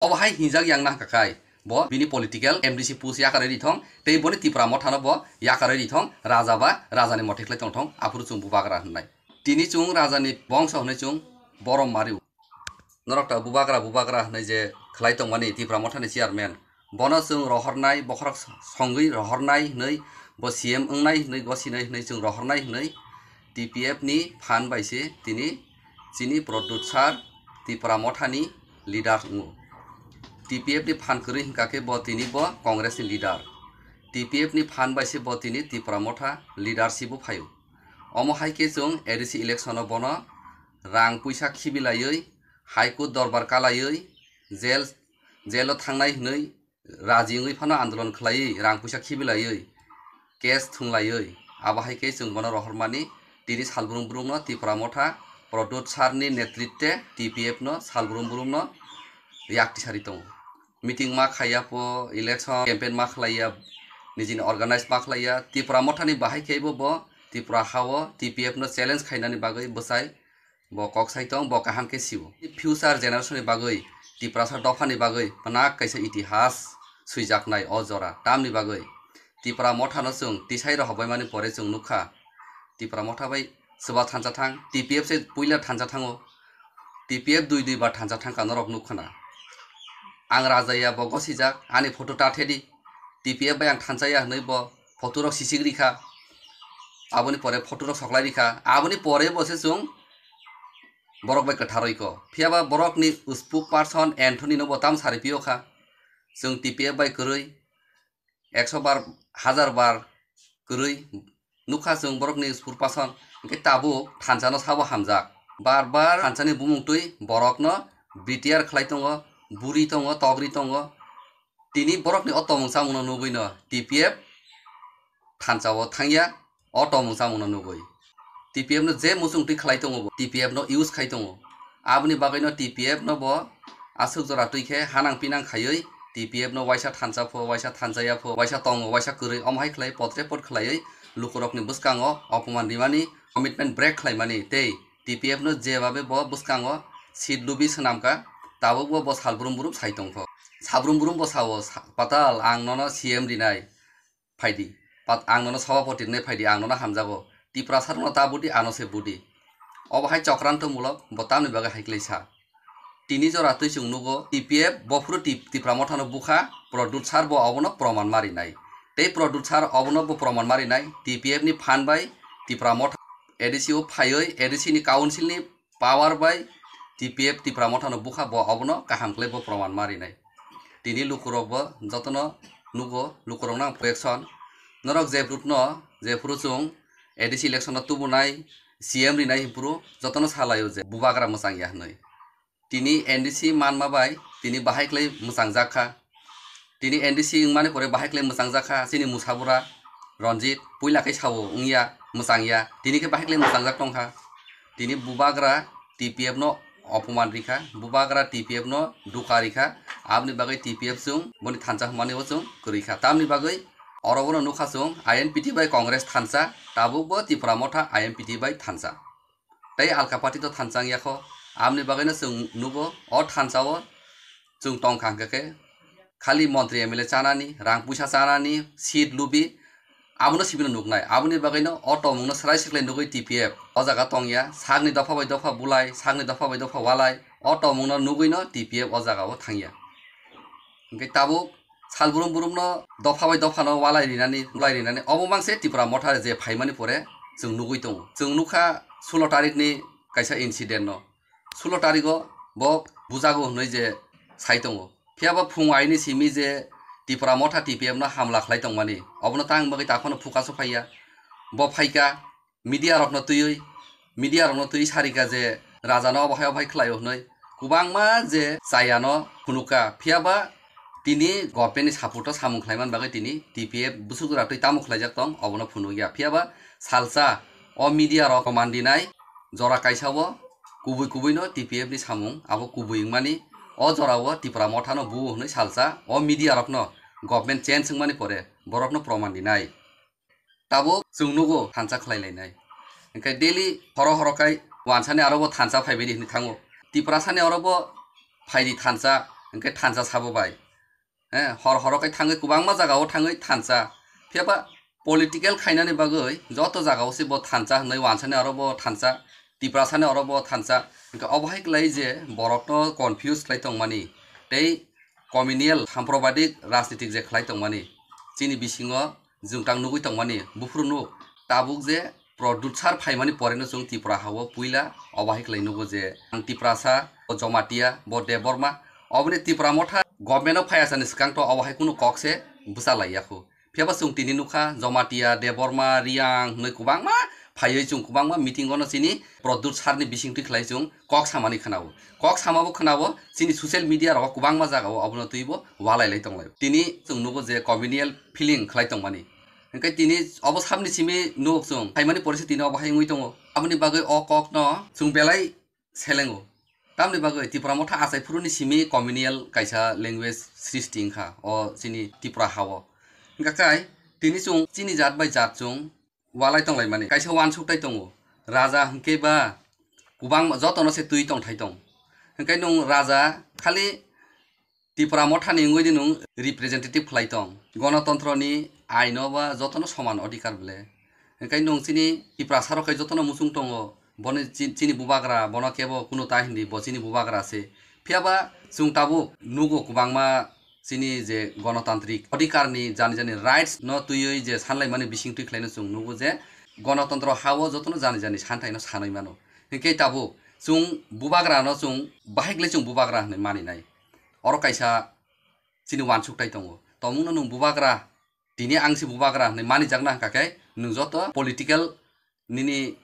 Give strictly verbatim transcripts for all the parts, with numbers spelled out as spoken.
Obo hai hinjak yang na hwnkha khai, bo bini political M D C post yakarwi rithong, tei boni Tipra Mothano bo yakarwi rithong, raja ba rajani mothai khlai tongthong, aphuru chwng bubagra hwnnai. Tini chwng rajani bongso hwnwi chwng borom mari. Norok ta bubagra, bubagra hwnwi je khlai tongmani Tipra Mothani chairman, bono chwng rohornai, bokhorok songwi rohornai hwnwi, bo C M wngnai hwnwi, gosinai hwnwi chwng rohornai hwnwi T P F ni phan bai se tini chini Pradyot sir Tipra Mothani leader wngo. T P F ni phan kwrwi hwnkha khe bo tini bo Congress ni leader. T P F ni phan bai se bo tini Tipra Motha leadership o phaio. Omo hai khe chwng A D C election o bono rang puisa khibilaiwi, High Court dorbar kalaiwi, jail, jail o thangnai hwnwi raji wngwi phano andolon khlaiwi, rang puisa khibilaiwi, case thwnglaiwi, abo hai khe chwng bono rohormani tini salbrum brumno Tipra Motha Pradyot sir ni netritwe T P F no salbrum brumno yak tisari tongo. Meeting ma khaiya po, election campaign ma khlaiya, nijini organize ma khlaiya, Tipra Mothani bahai khe bo, bo Tipra ha o T P F no challenge khainani bagwi bwsai bo kok sai tong, bo kaham khe sio. Future generation ni bagwi, Tiprasa dopha ni bagwi phanak kaisa itihas swijaknai o jora. Tamni bagwi Tipra Mothano chwng tisai rohorbaimani pore chwng nukha, Tipra Motha bai swba thansa thang, T P F se puila thansa thango, T P F dui dui bar thansa thangkha norok nukkhana. Ang raja ya bo gosijak, ani photo ta thedi, T P F bai ang thansa ya hwnwi bo photo rok sisik rikha, aboni pore photo rok soklai rikha, aboni pore bo se chwng borok bai kwtharoi ko. Phiyaba borokni spokesperson Anthony no bo tam sari pio kha, chwng T P F bai kwrwi, ekso bar, hazar bar kwrwi nukha chwng borokni spokesperson, hwnkhe tabuk thansa no sabo hamjak. Bar bar thansa ni bumung twi borok no B T R khlai tongo, buri tongo, togri tongo. Tini borokni o tomung chamung no nugwi no T P F thansa o thangya. O tomung chamung no nugwi T P F no je muchung twi khlai tongo bo, T P F no use khai tongo. Aboni bagwi no T P F no bo aswk jora twi khe hanang pinang khaiwi T P F no waisa thansa pho, waisa thansa ya pho, waisa tongo, waisa kwrwi, omo hai khlai potre pot khlaiwi lukurokni bwskango opoman rimani, commitment break khlaimani tei T P F no jebabe bo bwskango seat lubi swnamkha, tabuk bo, bo salbrum brum sai tongkho. Sabrum brum bo sao, sa-, patal ang nono C M rinai. Phaidi. Pat ang nono sabapoti rwnai phaidi, ang nono hamjago. Tiprasa rokno ta budi, ano se budi. Obo hai chokranto mulok, bo tamni bagwi hai khlai sa. Tini jora twi chwng nugo, T P F bophuru Tip-, Tipra Mothano bukha, Pradyot sir bo obono proman ma rinai. Tei Pradyot sir obono bo proman ma rinai, T P F ni phan bai Tipra Motha A D C o phaiwi A D C ni council ni power bai T P F Tipra Mothano bukha, bo obono kaham khlai bo proman ma rinai. Tini lukurok bo jotono nugo, lukurok nang protection. Norok je brutno, jephuru chwng A D C election no tubunai, C M rinai hinphuru jotono salaio je bubagra mwchang ya hwnwi. Tini N D C manma bai tini bahai khlai mwchang jak kha. Tini N D C wngmani pore bahai khlai mwchang jak kha, chini Musabura Ranjit, puila khe sao wngya, mwchang ya, tini khe bahai khlai mwchang jak tong kha. Tini bubagra T P F no opoman rikha, bubagra T P F no duka rikha, aboni bagwi T P F chwng boni thansa hwnmani bo chwng kwrwi kha. Tamni bagwi oro bono nukha chwng I N P T bai Congress thansa, tabuk bo Tipra Motha I N P T bai thansa. Tei alka party to thansa wngya kho, aboni bagwino chwng nugo o thansa o chwng tong kha hwnkhe khe khali montri M L A chanani, rang puisa chanani, seat lubi, abono sibino nuknai. Aboni bagwino o tongmungno swrai swklai nugwi T P F o jaga tongya, sakni dopha bai dopha bulai, sakni dopha bai dopha walai, o tongmungno nugwino T P F o jaga o thangya. Hwnkhe tabuk sal brum brumno dopha bai dophano walai rinani, bulai rinani, obo mangse Tipra Motha je phaimani pore chwng nugwi tongo. Chwng nukha sulo tarikni kaisa incident no. Sulo tarigo bo bujago hwnwi je sai tongo. Phiyaba phung aini simi je Tipra Motha T P F no hamla khlai tongmani, obono tang bagwi ta phano phukaso phaiya. Bo phaika media rokno twiwi, media rokno twiwi sarika je raja no obo hai obo hai khlaio hwnwi. Kwbangma je chaya no phunukha, phiyaba tini government ni support o samung khlaiman bagwi tini T P F bwswk jora twi tamo khlaijak tong, obono phunukya. Phiyaba salsa o media rok komandinai jora kaisa o kubui kubui no T P F ni samung abo kubui wngmani, o jora o Tipra Motha no buo hwnwi salsa o media rok no government change wngmani pore borok no proman dinai. Tabuk chwng nugo thansa khlai lainai. Hwnkhe daily horo horo khai wansani aro bo thansa phaibai di hwnwi thango. Tiprasani oro bo phaidi thansa, hwnkhe thansa sabo bai. Eh, hor horo khe thangwi kwbangma jagao thangwi thansa. Phiyaba political khainani bagwi joto jagao se bo thansa hwnwi wansani aro bo thansa, Tiprasani oro bo thansa. Hwnkhe obo hai khlai je borokno confuse khlai tongmani tei communal samprobadik rajnitik je khlai tongmani chini bisingo jwngtang nugwi tongmani buphuru nuk tabuk je Pradyut sir phaimani poreno chwng Tripura hao puila obo hai khlai nugo je ang Tiprasa, bo Jomatia, bo Debbarma, oboni Tipra Motha government o phaiya sani swkang to obo hai kunu kok se bwsa lai yakho. Phiyaba chwng tini nukha Jomatia, Debbarma, Riang hwnwi kwbangma phaiwi chwng kwbangma meeting ono chini Pradyut sir ni bisingtwi khlai chwng kok samani khwnao. Kok samabo khwnao chini social media rogo kwbangma jagao obono twibo walai lai tonglai. Tini chwng nugo je communal feeling khlai tongmani. Hwnkhe tini obo sabni simi nuk chwng phaimani porisi tini obo hai wngwi tongo. Aboni bagwi o kokno chwng belai selengo. Tamni bagwi Tipra Motha achai phuruni simi communal kaisa language srishti wngkha o chini Tripura hao. Hwnkha khe tini chwng chini jat bai jat chwng walai tonglaimani kaisa wansuk tai tongo. Raja hwnkhe ba kwbang jotono se twi tongthai tong. Hwnkhe nwng raja khali Tipra Mothani wngwi di nwng representative khlai tong. Gonotontroni aino ba jotono soman odhikar ble. Hwnkhe nwng chini Tiprasa rok khe jotono muchung tongo. Boni chi-, chini bubagra, bono kebo kunu ta hindi, bo chini bubagra se. Phiyaba chwng tabuk nugo kwbangma chini je gonotantrik odhikarni jani jani rights no twiwi je sanlaimani bisingtwi khlaino chwng nugo je gonotontro hao jotono jani jani santhaino sanwi mano. Hwnkhe tabuk chwng bubagrano chwng bahai glai chwng bubagra hwnwi maninai. Oro kaisa chini wansuk tai tongo. Tongmungno nwng bubagra, tini ang se bubagra hwnwi manijakna hwnkha khe nwng joto political nini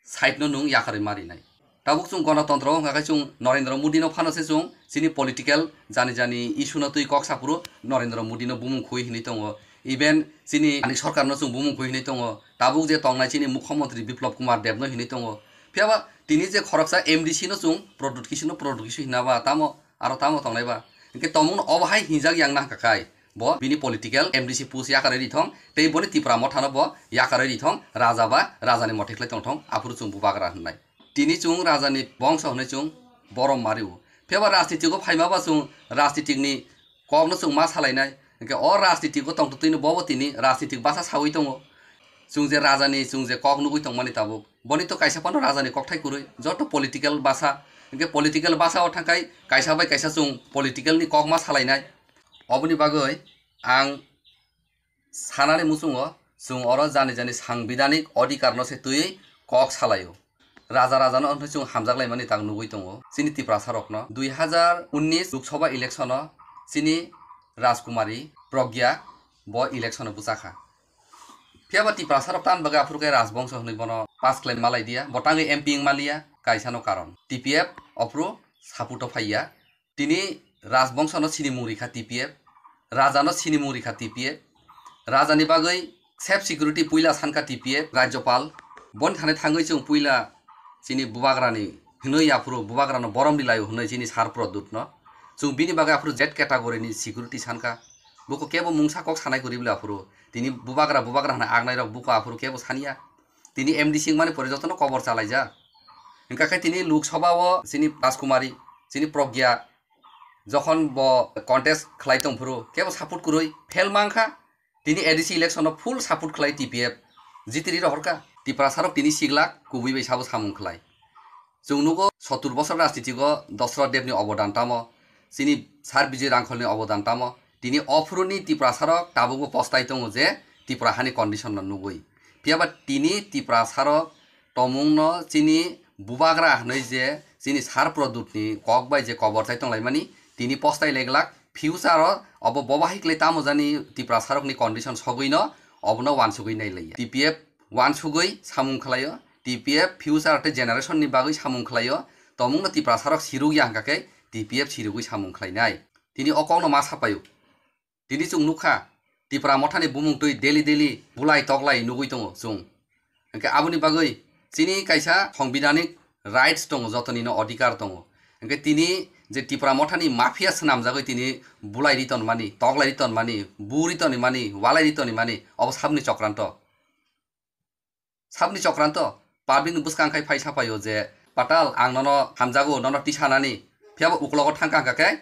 side no nwng yakarwi marinai. Tabuk chwng gonotontro wngkha khe chwng Narendra Modi no phano se chwng chini political jani jani issue no twi kok saphuru Narendra Modi no bumung khui hinwi tongo. Even chini ani sorkar no chwng bumung khui hinwi tongo. Tabuk je tongnai chini Mukhyamantri Biplab Kumar Deb no hinwi tongo. Phiyaba tini je khoroksa M D C no chwng Pradyut Kishore no Pradyut Kishore hinna ba tamo aro tamo tongnai ba. Hwnkhe tongmungno obo hai hinjak yang na hwnkha khai. Bo bini political M D C post yakarwi rithong, tei boni Tipra Mothano bo yakarwi rithong, raja ba rajani mothai khlai tongthong, aphuru chwng bubagra hwnnai. Tini chwng rajani bongso hwnwi chwng borom mario. Phiyaba rajnitiko phaima ba chwng rajnitikni kokno chwng ma salainai. Hwnkhe o rajnitiko tongtwtwino bobo tini rajnitik basa sawi tongo. Chwng je rajani, chwng je kok nugwi tongmani tabuk. Boni to kaisa phano rajani kokthai kwrwi, joto political basa. Hwnkhe political basa o thangkhai kaisa bai kaisa chwng political ni kok ma salainai. Oboni bagwi ang sanani muchungo chwng oro jani jani sangbidhanik odhikar no se twiwi kok salaio. Raja raja no wngthai chwng hamjak laimani tak nugwi tongo chini Tiprasa rokno. Dui hazar unnis Lok Sabha election o chini Rajkumari Pragya bo election o bwchakha. Phiyaba Tiprasa rok tamni bagwi aphuru khe Rajbongso hwnwi bono pass khlai malai diya, bo tangwi M P wng maliya, kaisa no karon. T P F aphuru support o phaiya. Tini Rajbongso no sinimung rikha T P F, Raja no sinimung rikha T P F. Raja ni bagwi safe security puila sanka T P F, Rajyapal. Boni thani thangwi chwng puila chini bubagrani hwnwi aphuru bubagrano borom rilaio hwnwi chini sar Pradyut no. Chwng bini bagwi aphuru Z category ni security sanka. Buko kebo mungsa kok sanai kwrwi bwle aphuru. Tini bubagra, bubagra hwnwi agnai rok buko aphuru kebo saniya. Tini M D C wngmani pore jotono kobor chalaijak. Hwnkha khe tini Lok Sabha o chini Rajkumari, chini Pragya, jokhon bo contest khlai tongphuru, kebo support kwrwi fail mankha. Tini A D C election o full support khlai T P F jitiri rohorkha. Tiprasa rok tini siglak kubui bai sabo samung khlai. Chwng nugo sottur bosor rajnitiko Dosrot Debni obodan tamo, chini Sir Bijoy Rangkholni obodan tamo, tini ophuruni Tiprasarok tabukbo postai tongo je Tipra hani condition no nugwi. Phiyaba tini Tiprasarok tomungno chini bubagra hwnwi je chini Sir Pradyutni kok bai je kobor chai tonglaimani tini postai leglak, future o obo bobo hai kle tamo jani Tiprasarokni condition sogwino obono wansugwi nailaiya. T P F wansugwi samung khlaio, T P F future tei generation ni bagwi samung khlaio, tomungno Tiprasarok siruk ya hwnkha khe T P F sirugwi samung khlainai. Tini o kokno ma sapaio. Tini chwng nukha, Tipra Mothani bumung twi daily daily bulai toklai nugwi tongo chwng. Hwnkhe aboni bagwi chini kaisa songbidanik rights tongo, jotonino odhikar tongo. Hwnkhe tini je Tipra Mothani mafia swnamjagwi tini bulai ri tonmani, toklai ri tonmani, bu ri tonimani, walai ri tonimani, obo sabni chokranto. Sabni chokranto, public ni bwskang khai phai sapaio je, "Patal, ang nono hamjago, nono tisanani." Phiyaba uklogo thangkha hwnkha khe,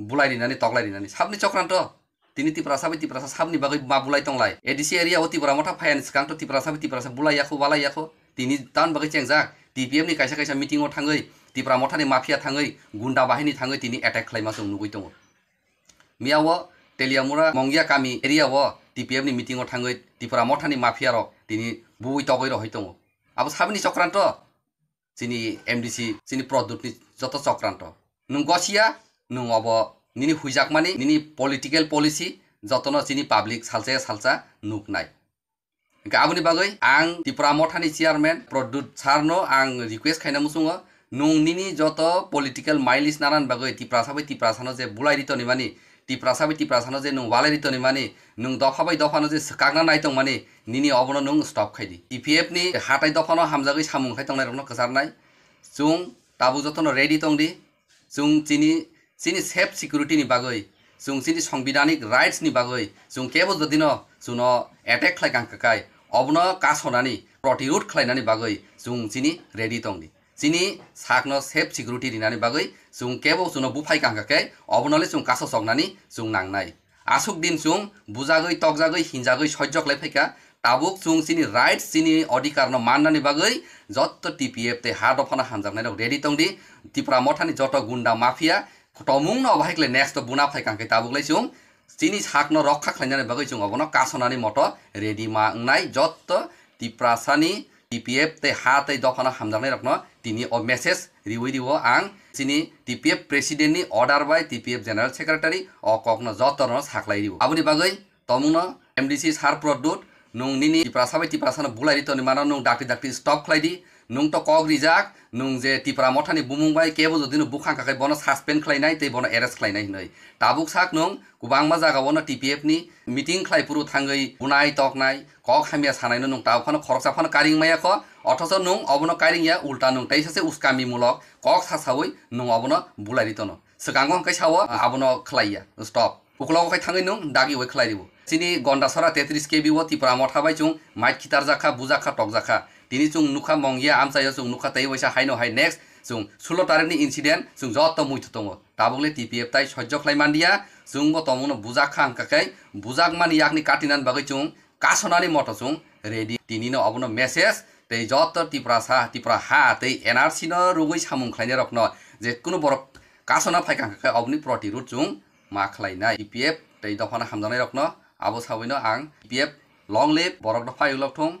bulai rinani, toklai rinani. Sabni chokranto. Tini Tiprasa bai Tiprasa sabni bagwi ma bulai tonglai. A D C area o Tipra Motha phaiani swkang to Tiprasa bai Tiprasa bulai yakho, walai yakho. Tini tamni bagwi chengjak. T P F ni kaisa kaisa meeting o thangwi, Tipra Mothani mafia thangwi, gunda bahini thangwi tini attack khlaima chwng nugwi tongo. Miya o Teliamura Mongia kami area o T P F ni meeting o thangwi Tipra Mothani mafia rok tini bui togwi rohoi tongo. Abo sabini chokranto chini M D C, chini Pradyut ni joto chokranto. Nwng gosia, nwng obo nini huijakmani, nini political policy jotono chini public salsa ya salsa nuknai. Hingke aboni bagwi ang Tipra Mothani chairman Pradyut sir no ang request khaina muchungo, nwng nini joto political mileage nanan bagwi Tiprasa bai Tiprasano je bulai ri tonimani, Tiprasa bai Tiprasano je nwng walai ri tonimani, nwng dopha bai dophano je swkakna nai tongmani, nini obono nwng stop khai di. T P F ni hatai dophano hamjagwi samung khai tongnai rokno kwcharnai. Chwng tabuk jotono ready tong di. Chwng chini, chini self security ni bagwi, chwng chini sangbidhanik rights ni bagwi, chwng kebo jodino chwngno attack khlai kang kakai, obono kasonani, protirod khlainani bagwi chwng chini ready tong di. Chini sakno self security rinani bagwi chwng kebo chwngno buphai kang kakai, obono le chwng kaso choknani chwng nangnai. Aswk din chwng bujagwi, tokjagwi, hinjagwi, sojjo khlai phaikha. Tabuk chwng chini rights, chini odhikar no mannani bagwi jotto T P F tei ha dophano hamjaknai rok ready tong di. Tipra Mothani joto gunda mafia tomungno bahai kle next o buna phai kang khe tabuk lai chwng chini sakno rokha khlainani bagwi chwng obono kasonani moto ready ma wngnai. Jotto Tiprasani T P F tei ha tei dophano hamjaknai rokno tini o message riwi riwo ang chini T P F president ni order bai T P F general secretary o kokno jotono saklai riwo. Aboni bagwi tomungno M D C sir Pradyut, nwng nini Tiprasa bai Tiprasano bulai ri toni mano nwng dakti dakti stop khlai di. Nwng to kok rijak, nwng je Tipra Mothani bumung bai kebo jodino bukhang kakai bono suspend khlainai tei bono arrest khlainai hinwi. Tabuk sak nwng kwbangma jaga bono T P F ni meeting khlai phuru thangwi bunai toknai, kok hamya sanaino nwng tabuk phano khoroksa phano kairing maya kho, othocho nwng obono kairing ya, ulta nwng teisa se uskami mulok kok sa sawi nwng obono bulai ri tono. Swkango hwnkhe sao, abono khlai ya, stop. Uklogo khai thangwi nwng dagi bai khlai ribo. Chini Gondasora tetris K B o Tipra Motha bai chwng mait khitarjakha, bujakha, tokjakha. Tini chwng nukha Mongia amchaio chwng nukha tei waisa haino hai next chwng sulo tarikni incident chwng joto muitu tongo. Tabukle T P F tai sojjo khlai mandiya, chwngbo tomungno bujakha hwnkha khe bujakmani yakni katinani bagwi chwng kasonani moto chwng ready. Tinino obono message tei joto Tiprasa, Tipra ha tei N R C no rwgwi samung khlainai rokno je kunu borok kasona phaikha hwnkha khe oboni protirod chwng ma khlainai. T P F tei dophano hamjaknai rokno abo sabaino ang T P F long live, borok no phai ulo thung,